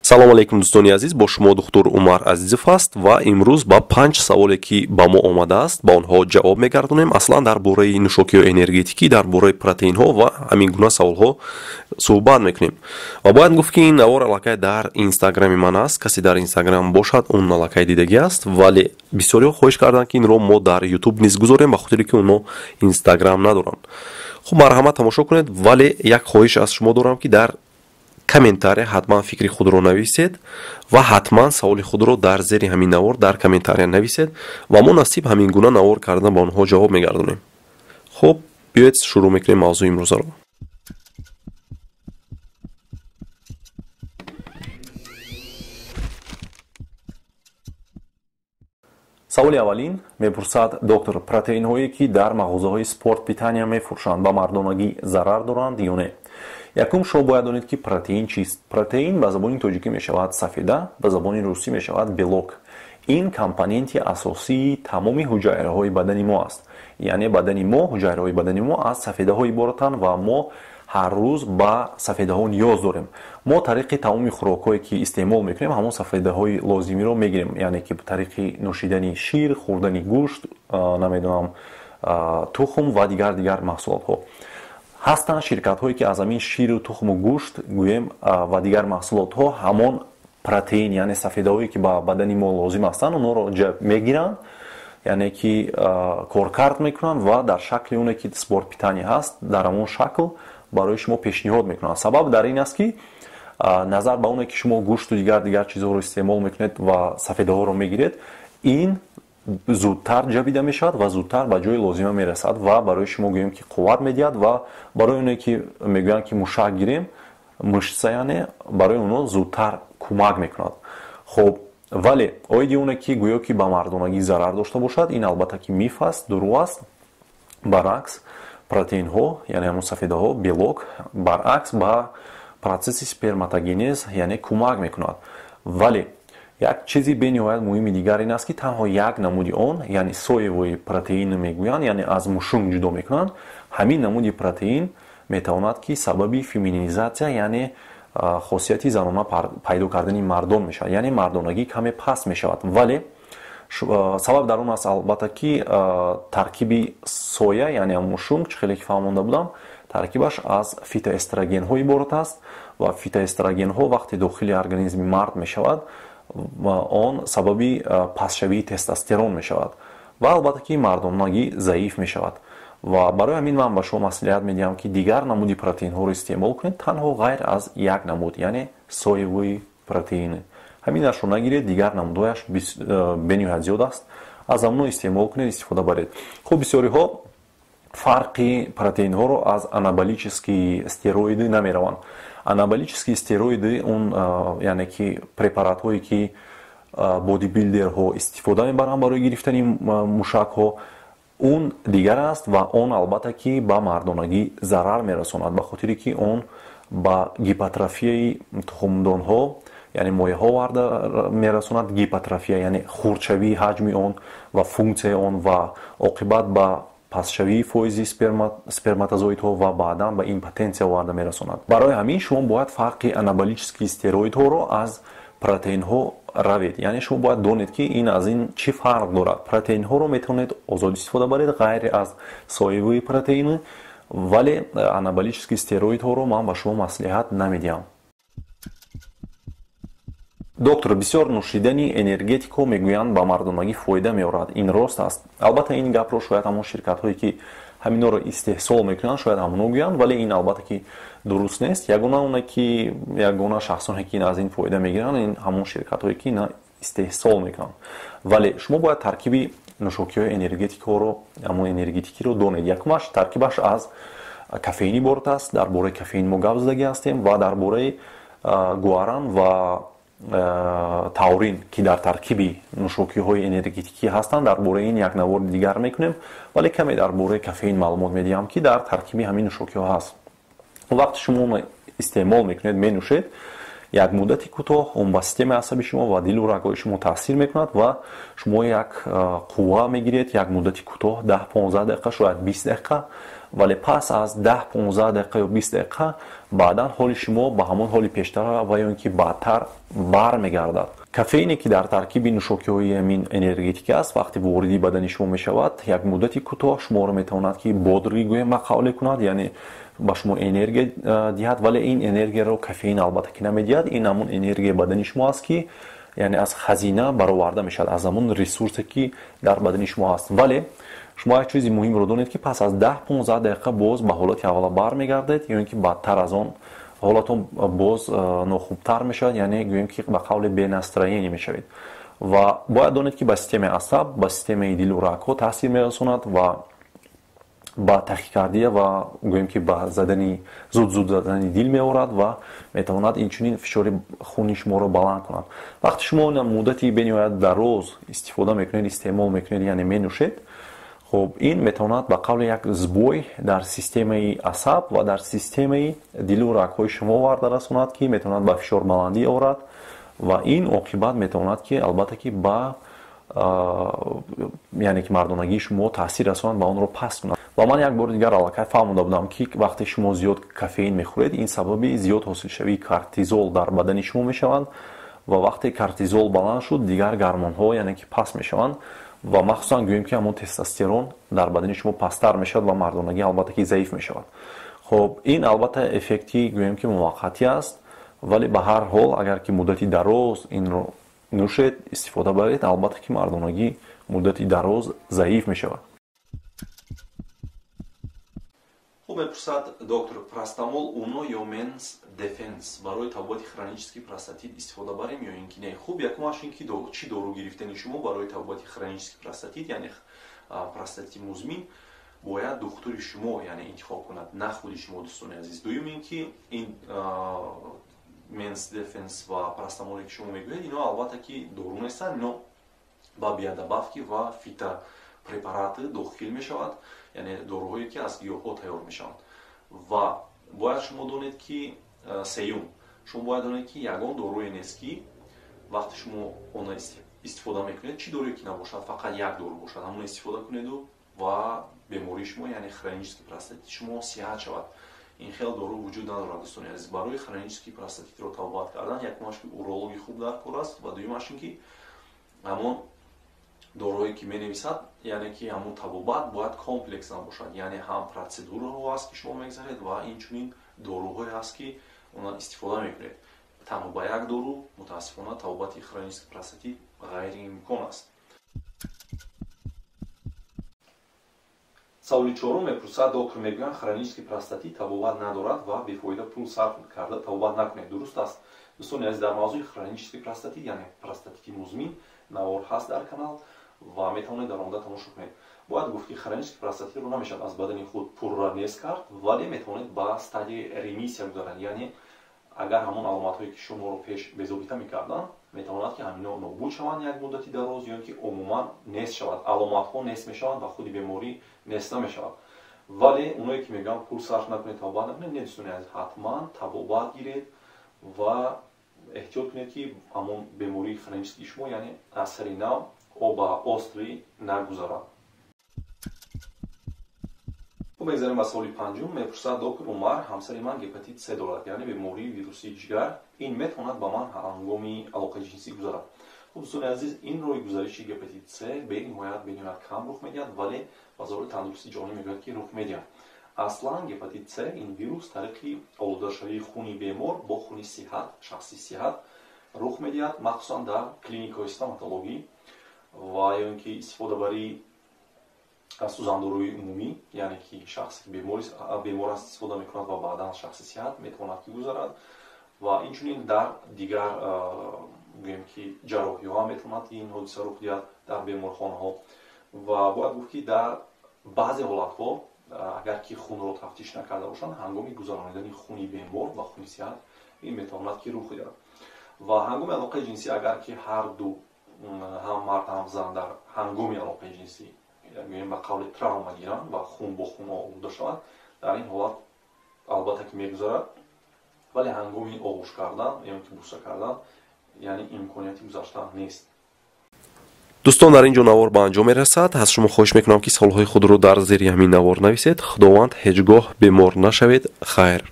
Салом алейкум, дӯстони азиз, бо шумо духтур Умар Азизов аст ва имрӯз ба 5 саволе, ки ба мо омадааст, ба онҳо ҷавоб мегардонем. Аслан дар бораи нӯшокиҳои энергетикӣ, дар бораи протеинҳо ва ҳамин гуна саволҳо суҳбат мекунем. Ва бояд гуфт, ки ин навор аллакай дар инстаграми ман аст. Касе дар инстаграм бошад, он аллакай дидагӣ аст, вале бисёриҳо хоҳиш карданд, ки инро мо дар ютуб низ гузорем, ба хотире ки онҳо инстаграм надоранд. Хуб, марҳамат, тамошо кунед, вале як хоҳиш аз шумо дорам, ки дар комментария ҳатман фикри худро нависед ва ҳатман саволи худро дар зери ҳамин навор дар комментария нависед ва мо насиб ҳамин гуна навор кардан ба онҳо ҷавоб мегардонем. Хуб, биёед, шурӯъ мекунем мавзӯи имрӯзаро. Саволи аввалин мепурсад: доктор, протеинҳое, ки дар мағозаҳои спорт питания мефурӯшанд, ба мардонагӣ зарар доранд ё не? Якум, шумо бояд донед, ки протеин чист. Протеин ба забони тоҷикӣ мешавад сафеда, ба забони русӣ мешавад белок. Ин компоненти асосии тамоми ҳуҷайраҳои бадани мо аст, яъне бадани мо, ҳуҷайраҳои бадани мо аз сафедаҳо иборатанд ва мо ҳар рӯз ба сафедаҳо ниёз дорем. Мо тариқи тамоми хӯрокҳое, ки истеъмол мекунем, ҳамон сафедаҳои лозимиро мегирем, яъне ки тариқи нӯшидани шир, хӯрдани гӯшт, намедонам, тухм ва дигар маҳсулотҳо. Ҳастанд ширкатҳое, ки аз ҳамин ширу тухму гӯшт, гӯем, ва дигар маҳсулотҳо ҳамон протеин, яъне сафедаҳое, ки ба бадани мо лозим ҳастанд, онҳоро мегиранд, яъне ки коркард мекунанд ва дар шакли оне, ки спорт питания ҳаст, дар ҳамон шакл барои шумо пешниҳод мекунанд. Сабаб дар ин аст, ки назар ба оне, ки шумо гӯшту дигар чизҳоро истеъмол мекунед ва сафедаҳоро мегиред, ин зудтар ҷабида мешавад ва зудтар ба ҷои лозима мерасад ва барои шумо, гӯем, ки қувват медиҳад ва барои оне, ки мегӯянд, ки мушак гирем, мышца, яъне барои онҳо зудтар кӯмак мекунад. Хуб, вале оиди оне, ки гӯё ки ба мардонагӣ зарар дошта бошад, ин албатта ки миф аст, дурӯғ аст. Баръакс, протеинҳо, яъне ҳамон сафедаҳо, белок, баръакс ба процесси сперматогенез, яъне кӯмак мекунад. Вале як чизи бениҳоят муҳими дигар ин аст, ки танҳо як намуди он, яъне соевый протеин мегӯянд, яъне аз мушунг ҷудо мекунанд, ҳамин намуди протеин метавонад, ки сабаби феминизатсия, яъне хосияти занона пайдо кардани мардон мешавад, яъне мардонагӣ каме паст мешавад. Вале сабаб дар он аст, албатта, ки таркиби соя, яъне мушунг, чӣ хеле ки фаҳмонда будам, таркибаш аз фитоэстрогенҳо иборат аст ва фитоэстрогенҳо вақте дохили организми мард мешавад, он сабаби пастшавии тестостерон мешавад ва албатта ки мардонагӣ заиф мешавад. Ва барои ҳамин ман ба шумо маслиҳат медиҳам, ки дигар намуди протеинҳоро истеъмол кунед, танҳо ғайр аз як намуд, яъне соевый протеин. Ҳаминашро нагиред, дигар намудҳояш бениҳоят зиёд аст, аз ҳамоно истеъмол кунед, истифода баред. Хуб, бисёриҳо фарқи протеинҳоро аз анаболические стероиды намераванд. Анаболические стероиды он, яъне ки препаратҳое, ки бодибилдерҳо истифода мебаранд барои гирифтани мушакҳо, он дигар аст ва он албатта ки ба мардонагӣ зарар мерасонад, ба хотире ки он ба гипотрофияи тухмдонҳо, яъне мояҳо оварда мерасонад. Гипотрофия, яъне хурдшавии ҳаҷми он ва функсияи он ва оқибат ба пастшавии фоизи сперматозоидҳо ва баъдан ба импотенсия оварда мерасонад. Барои ҳамин шумо бояд фарқи анаболические стероидҳоро аз протеинҳо равед, яъне шумо бояд донед, ки ин аз ин чӣ фарқ дорад. Протеинҳоро метавонед озод истифода баред, ғайр аз соевые протеины, вале анаболические стероидҳоро ман ба шумо маслиҳат намедиҳам. Доктор, бисёр нӯшидани энергетикҳо, мегӯянд, ба мардонагӣ фоида меорад, ин рост аст? Албатта, ин гапро шояд ҳамон ширкатҳое, ки ҳаминҳоро истеҳсол мекунанд, шояд ҳамоно гӯянд, вале ин албатта ки дуруст нест. Ягона оне ки, ягона шахсоне, ки аз ин фоида мегиранд, ин ҳамон ширкатҳое, ки ина истеҳсол мекунанд. Вале шумо бояд таркиби нӯшокиҳои энергетикҳоро, ҳамон энергетикиро донед. Якумаш, таркибаш аз кофеин иборат аст. Дар бораи кофеин мо гап задагӣ ҳастем ва дар бораи гуаран ва таурин, ки дар таркиби нӯшокиҳои энергетикӣ ҳастанд, дар бораи ин як навори дигар мекунем. Вале каме дар бораи кофеин маълумот медиҳам, ки дар таркиби ҳамин нӯшокиҳо ҳаст. Вақте шумо онро истеъмол мекунед, менӯшед, як муддати кӯтоҳ он ба системаи асаби шумо ва дилу рагҳои шумо таъсир мекунад ва шумо як қувва мегиред як муддати кӯтоҳ, 10-15 дақиқа, шояд 20 дақиқа. Вале пас аз 10-15 дақиқа ё 20 дақиқа баъдан ҳоли шумо ба ҳамон ҳоли пештара ва ё ин ки бадтар бармегардад. Кофеине ки дар таркиби нӯшокиҳои ҳамин энергетика аст, вақте вориди бадани шумо мешавад, як муддати кӯтоҳ шуморо метавонад ки бодрӣ гӯем ба қавле кунад, яъне ба шумо энергия диҳад, вале ин энергияро кофеин албатта ки намедиҳад. Ин ҳамон энергияи бадани шумо аст ки яъне аз хазина бароварда мешавад, аз ҳамон ресурсе ки дар бадани шумо ҳаст. Вале шумо як чизи муҳимро донед ки пас аз 10-15 дақиқа боз ба ҳолати аввала бармегардед ё ин ки бадтар аз он ҳолатон боз нохубтар мешавад, яъне гӯем ки ба қавли бенастроение мешавед. Ва бояд донед ки ба системаи асаб, ба системаи дилу рагҳо таъсир мерасонад ва ба тахикардия ва гӯем ки ба задани зуд-зуд задани дил меорад ва метавонад инчунин фишори хуни шуморо баланд кунад. Вақте шумо муддати бениҳоят дароз истифода мекунед, истеъмол мекунед, яъне менӯшед, хуб ин метавонад ба қавли як сбой дар системаи асаб ва дар системаи дилу рагҳои шумо оварда расонад, ки метавонад ба фишорбаландӣ орад ва ин оқибат метавонад ки албатта ки ба яъне ки мардонагии шумо таъсир расонад ва онро паст кунад. Ва ман як бори дигар аллакай фаҳмонда будам ки вақте шумо зиёд кофеин мехӯред, ин сабаби зиёд ҳосилшавии кортизол дар бадани шумо мешаванд ва вақте кортизол баланд шуд, дигар гормонҳо яъне ки паст мешаванд ва махсусан гӯем ки ҳамон тестостерон дар бадани шумо пасттар мешавад ва мардонагӣ албатта ки заиф мешавад. Хоб ин албатта эффекти гӯем ки муваққатӣ аст, вале ба ҳар ҳол агар ки муддати дароз инро нӯшед, истифода баред, албатта ки мардонагӣ муддати дароз заиф мешавад. Хуб мепурсад доктор, простамол уно ё Менс Дефенс барои табобати хронический простатит истифода барем ё ин ки не? Хуб, якумаш ин ки чӣ дору гирифтани шумо барои табобати хронический простатит, яъне простатити музмин, бояд духтури шумо яъне интихоб кунад, на худи шумо, дӯстони азиз. Дуюм ин ки ин Менс Дефенс ва простамоле ки шумо мегӯед, ино албатта ки дору нестанд, ино ба биодобавки ва фитопрепараты дохил мешавад, яъне доруҳое ки аз гиёҳҳо тайёр мешаванд. Ва бояд шумо донед ки сеюм, шумо бояд донед ки ягон доруе нест ки вақте шумо онро истифода мекунед, чӣ доруе ки набошад, фақат як дору бошад, ҳамонро истифода кунеду ва бемории шумо, яъне хронический простатит шумо сиҳат шавад. Ин хел дору вуҷуд надорад, дӯстони азиз. Барои хронический простатитро табобат кардан якумаш ки урологи хуб дар кор аст ва дуюмаш ин ки ҳамон доруҳое ки менависад, яъне ки ҳамон табобат бояд комплексно бошад, яъне ҳам процедураҳо аст ки шумо мегзаред ва инчунин доруҳое ҳаст ки онро истифода мекунед. Танҳо ба як дору мутаассифона табобати хронический простатит ғайриимкон аст. Саволи чорум мепурсад доктор, мегӯянд хронический простатит табобат надорад ва бефоида пул сарф карда табобат накунед. Дуруст аст, дӯстони азиз, дар мавзӯи хронический простатит, яъне простатити музмин, навор ҳаст дар канал ва метавонед дар онда тамошо кунед. Бояд гуфт ки хронический простатитро намешавад аз бадани худ пурра нест кард, вале метавонед ба стадияи ремиссия гузаранд, яъне агар ҳамон аломатҳое ки шуморо пеш безобита мекарданд, метавонад ки ҳамино нобуд шаванд як муддати дароз ё ин ки умуман нест шавад. Аломатҳо нест мешаванд ва худи беморӣ нест намешавад. Вале оное ки мегӯянд пул сарф накунед, табобат накунед, не, дӯстони азиз, ҳатман табобат гиред ва эҳтиёт кунед ки ҳамон бемории хронический шумо, яъне аз сари нав ба острӣ нагузарад. Хуб, мегзарем ба саволи панҷум. Мепурсад доктор Умар, ҳамсари ман гепатит С дорад, яъне бемории вирусии ҷигар. Ин метавонад ба ман ҳангоми алоқаи ҷинсӣ гузарад? Хуб, дӯстони азиз, ин роҳи гузариши гепатит С бениҳоят кам рух медиҳад, вале Вазорати тандурустии ҷаҳонӣ мегӯяд ки рух медиҳад. Аслан гепатит С ин вирус тариқи олудашавии хуни бемор бо хуни сиҳат, шахси сиҳат рух медиҳад, махсусан дар клиникаҳои стоматологӣ ва ё ин ки истифодабарии сӯзандоруи умумӣ, яъне ки шахсе ки бемор аст истифода мекунад ва баъдан шахси сиҳат метавонад ки гузарад. Ва инчунин дар дигар гӯем ки ҷарроҳиҳо ҳам метавонад ин ҳодиса рух диҳад дар беморхонаҳо. Ва бояд гуфт ки дар баъзе ҳолатҳо агар ки хунро тафтиш накарда бошанд, ҳангоми гузаронидани хуни бемор ва хуни сиҳат ин метавонад ки рух диҳад. Ва ҳангоми алоқаи ҷинсӣ агар ки ҳар ду, ҳам мард ҳам зан, дар ҳангоми алоқаи ҷинсӣ гӯем ба қавли травма гиранд ва хун бо хун олуда шавад, дар ин ҳолат албатта ки мегузарад, вале ҳангоми оғӯш кардан ё ки буса кардан, яъне имконияти гузаштан нест. Дӯстон, дар ин ҷо навор ба анҷом мерасад. Аз шумо хоҳиш мекунам, ки саволҳои худро дар зери ҳамин навор нависед. Худованд, ҳеҷ гоҳ бемор нашавед. Хайр.